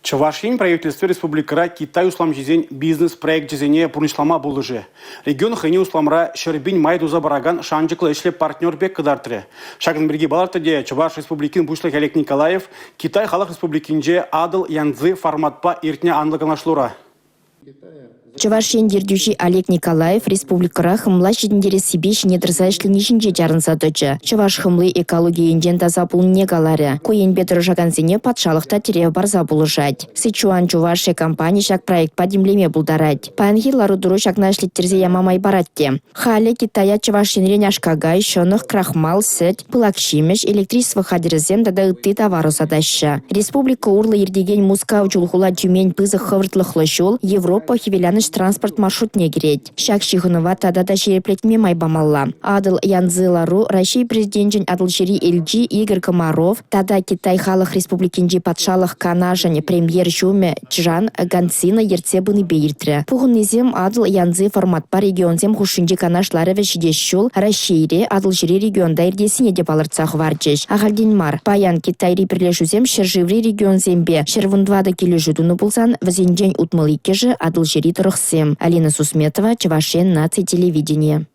Чӑваш Ен Правительстви республикӑра Китай усламҫисен бизнес-проекчӗсене пурнӑҫлама пулӑшӗ. Регион хӑйне усламра 100 пин май туса паракан шанчӑклӑ ӗҫлӗ партнер пек кӑтартрӗ. Ҫакӑн пирки палӑртрӗ те Чӑваш Республикин Пуҫлӑхӗ Олег Николаев Китай Халӑх Республикинче Атӑл-Янцзы форматпа иртнӗ анлӑ канашлура. Чӑваш Ен ертӳҫи Олег Николаев республикӑра хӑмла ҫитӗнтерессипе ҫине тӑрса ӗҫлени ҫинче чарӑнса тӑчӗ. Чӑваш хӑмли экологи енчен таса пулнине каларӗ. Ку енпе тӑрӑшакансене патшалӑх та тӗрев парса пулӑшать. Сычуан Чувашия компани ҫак проектпа тимлеме пултарать. Паянхи лару-тӑру ҫакна ӗҫлеттерсе яма май парать те. Халӗ Китая Чӑваш Енрен аш-какай, ҫӑнӑх, крахмал, сӗт, пылак ҫимӗҫ, электричество хатӗрӗсем тата ытти тавар ӑсатаҫҫӗ. Республика урлӑ иртекен Мускав-Чулхула-Тюмень пысӑк хӑвӑртлӑхлӑ ҫул Европа хӗвеланӑҫ транспорт маршрутне кӗрет. Ҫак ҫыхӑнӑва тата та ҫирӗплетме май памалла. Атӑл Янцзы лару Раҫҫей Президенчӗн Атӑлҫири элчи Игорь Комаров тата Китай Халӑх Республикинчи Патшалӑх Канашӗн премьер ҫумӗ Чжан Ганцина ертсе пынипе иртрӗ. Пухӑннисем Атӑл Янцзы форматпа регионсем хушшинчи канаш ларӑвӗ ҫитес ҫул Раҫҫейре Атӑлҫири регионта иртессине те палӑртса хӑварчӗҫ. Ахальтен мар, паян Китайри пӗрлешӳсем ҫӗршыври регионсемпе 114 килӗшӳ тунӑ пулсан, вӗсенчен 62-шӗ Атӑлҫири тӑрӑхсем. Алина Сусметова, Чӑваш Ен наци телевиденийӗ.